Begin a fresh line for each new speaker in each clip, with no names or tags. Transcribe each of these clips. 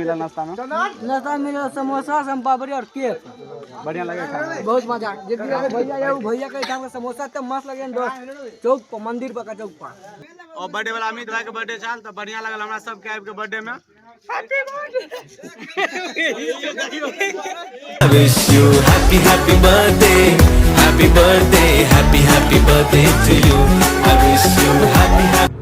मिलल नाश्ता में?
नाश्ता मिलल समोसा, सोनपापड़ी और केक।
बढ़िया लगे खाना?
बहुत मजा। जे भैया ये भैया के एठाम के समोसा त मस्त लगे दोस्त, चौक पर, मंदिर पर का चौक पर।
और बर्थडे वाला अमित भाई के बर्थडे छल त बढ़िया लगल हमरा सबके आबि के बर्थडे में।
I wish you happy happy birthday, happy birthday, happy happy birthday to you. I wish you happy happy.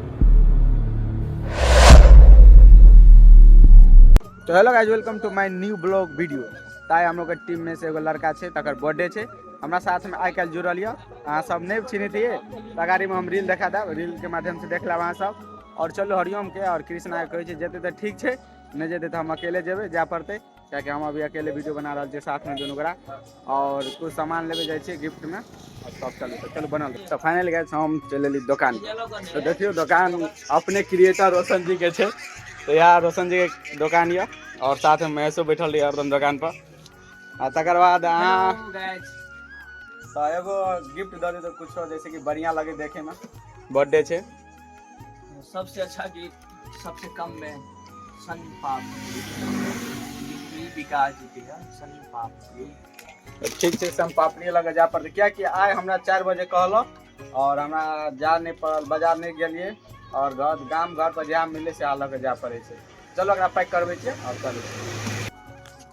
तो hello guys, welcome to my new blog video. ताइ हम लोग के टीम में से एगो लड़का छै, तकर बर्थडे छै। हमरा साथ में आइ काल्हि जुड़ल यऽ। अहाँ सब नहि चिन्हतियै तऽ गाड़ी में हम रील देखा देब, रील के माध्यम से देख लेब अहाँ सब। और चलू हरिओम के और कृष्णा के कहै छै जेतै तऽ ठीक छै, नहि जेतै तऽ हम अकेले जेबै, जाय पड़तै, कियाकि हम अभी अकेले वीडियो बना रहल छियै साथ में दुनू गोरा। और कुछ सामान लेबे जाइ छियै गिफ्ट में, और तब चलू। तऽ चलू बनल। तऽ फाइनल गाइस हम चलि एली दोकान। तऽ देखियौ दोकान अपने क्रिएटर रोशन जी के छै। तऽ इएह रोशन जी के दोकान यऽ और साथ में महेशो बैठल रही हरदम दोकान पर। आ तकर बाद अहाँ तऽ एगो गिफ्ट दऽ दियौ कुछो, जैसे कि बढ़िया लगे देखे में, बर्थडे छै।
सबसे अच्छा गिफ्ट सबसे कम में सन पापड़ी, विकास जी के है सन पापड़ी।
ठीक छै, सन पापड़ी लगे जाय पड़तै, कियाकि आइ हमरा 4 बजे कहलक और हमरा जा नहि पड़ल, बाजार नहि गेलियै और घर गाम घर पर जहाँ मिले से लऽ के जाय पड़ै छै। चलो एकरा पैक करबै छियै और चलू।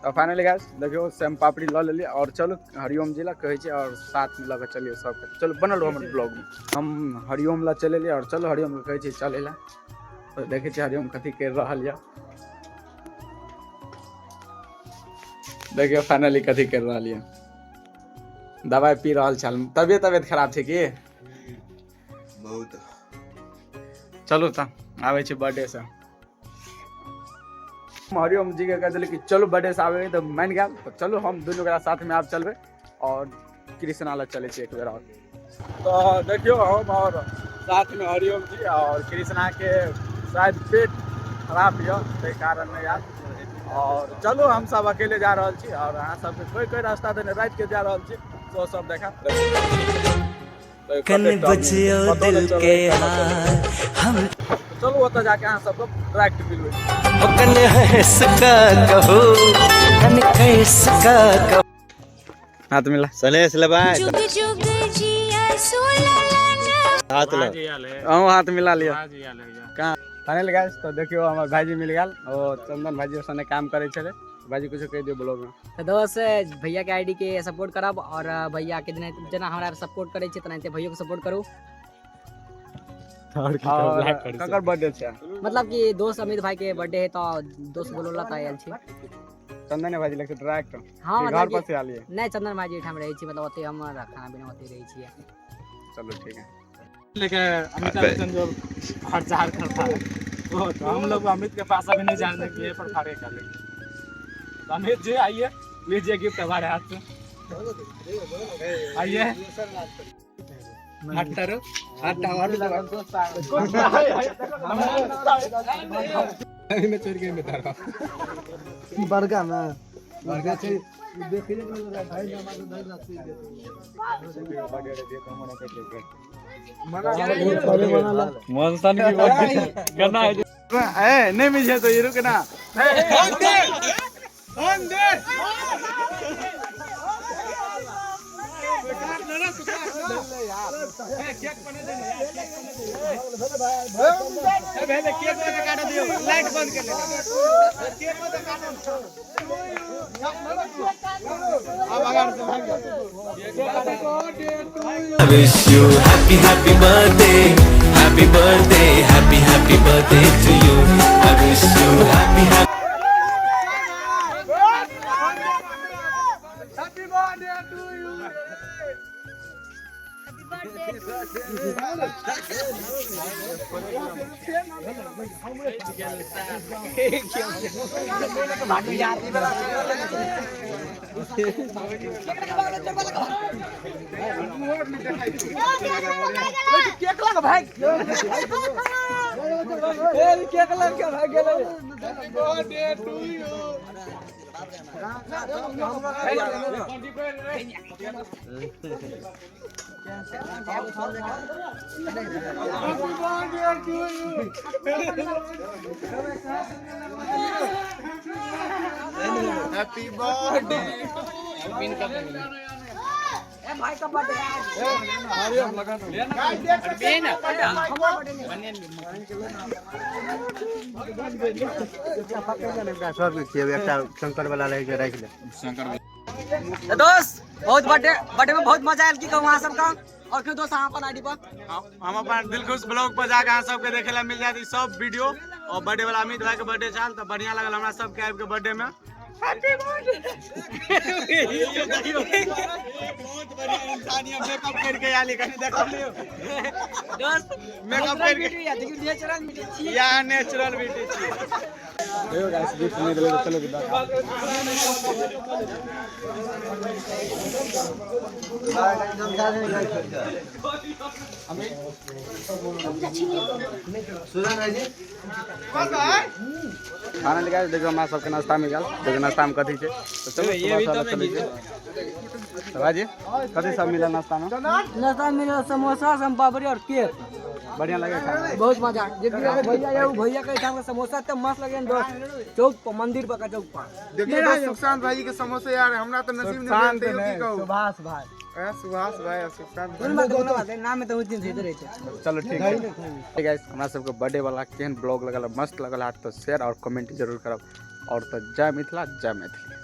तऽ फाइनली गाइस देखियौ सेम पापड़ी लऽ लेलियै और चलू हरिओम जी लग कहै छियै और साथ में लऽ के चलियै सबके। चलू बनल रहू हमर ब्लॉग में। हम हरिओम लग चलि एलियै और चलू हरिओम के कहै छियै चलै लए। तऽ देखै छियै हरिओम कथी करि रहल यऽ। देखियौ फाइनली कथी करि रहल यऽ, दवाइ पी रहल छल। तबियत खराब छै की?
बहुत।
चलू तऽ आबै छी बर्थडे से। हरिओम जी के कह देलियै कि चलू बर्थडे से आबै, तऽ मानि गेल। तऽ चलू हम दुनू गोरा साथ में आब चलबै और कृष्णा लग चलै छी एक बेर और। तऽ देखियौ हम और साथ में हरिओम जी और कृष्णा के शायद पेट खराब यऽ ताहि कारण नहि आयल। और चलू हम सब अकेले जा रहल छी और अहाँ सबके कोई कोई रास्ता देने राति के जा रहल छी तो सब देखा।
कन बचियो दिल के हाल हम।
चलू ओतऽ जाके अहाँ सबके डायरेक्ट मिलबै।
कन हंस का कहो कन कैस का कहो।
हाथ मिला।
सनेश लेबै।
जुग जुग जिया सुललन।
हाथ ल।
अहूँ हाथ मिला लिअ। कहाँ फाइनल गाइस तो देखियौ हमर भाईजी मिल गेल। ओ चंदन भाईजी संगे काम करै छलै। भाईजी कुछो कहि दियौ ब्लॉग में।
तऽ दोस्त भैया के आईडी के सपोर्ट करब और भैया के जेना हमरा सपोर्ट करै छै तेनाहिते भैयो के सपोर्ट करू।
और ककर बर्थडे छै?
मतलब कि दोस्त अमित भाई के बर्थडे है तो दोस्त बोलौला तऽ आयल छी।
चंदन भाईजी लग डायरेक्ट?
हाँ,
घर
मतलब
पर से आलिए?
नहीं, चंदन भाईजी एठाम रहै छी, मतलब ओते हमर खाना पीना ओते रहै छियै।
चलो ठीक है।
लेके अमिताभ बच्चन जो प्रचार करता है वो तो हम लोग अमित के पास अभी नहीं जाने के पर फाड़े कर लेंगे। तो अमित जी आइए, लीजिए गिफ्ट हमारे हाथ से, आइए।
बड़का ना बड़का छै।
मनसन की करना है।
ए नहीं मिले तो ये रुक ना।
I wish you happy happy birthday, happy birthday, happy happy birthday to you. I wish you happy happy.
A cake लड़के भाग गेलै।
Happy birthday.
ए भाई का बर्थडे है।
सबके खिएबै, एकटा शंकर वाला रहै छै, राखि ले।
तो दोस्त बहुत बर्थडे बर्थडे में बहुत मजा आयल, की कहूँ अहाँ सबका। और क्यों दोस्त अहाँ अपन आईडी पर
हम अपन दिलखुश ब्लॉग पर जाके अहाँ सबके देखे ला मिल जाती सब वीडियो। और बर्थडे वाला अमित भाई के बर्थडे छल तो बढ़िया लगल हमरा सबके आबि के बर्थडे में। Happy birthday. बहुत बढ़िया इंसान ये मेकअप करके आली, कनी देखल लियो।
दोस्त
मेकअप करके
ब्यूटी है, देखियो नेचुरल ब्यूटी छी।
या नेचुरल ब्यूटी छी। देखो गाइस गिफ्ट नहीं दिले तो चलो। खाना लेके देखियो हमरा सबके नाश्ता मिल गेल। देखियो नाश्ता में कथी छै, तो चलो सुबह सुबह चलै छै। तो भाजी कथी सब मिलल नाश्ता में?
नाश्ता मिलल समोसा, सोनपापड़ी और केक।
बढ़िया लगे खाना?
बहुत मजा। जे भी अगर भैया आया, वो भैया के ठाम के समोसा तो मस्त लगे दोस्त, चौक पर, मंदिर पर का चौक पर।
देखिए दोस्त, सुशांत भाई के समोसे यार हमरा तो नसीब नहीं भेल, तैयो की कहू।
सुभाष भाई।
ए, सुभाष भाई और सुशांत भाई।
कोनो बात, कोनो बात नहीं, नाम में तो उस दिन होते रहे छै।
चलो ठीक है गाइस, हमरा सबके बर्थडे वाला केहन ब्लॉग लगल, मस्त लगल है तो शेयर और कमेंट जरूर करब। और तो जय मिथिला, जय मैथिली।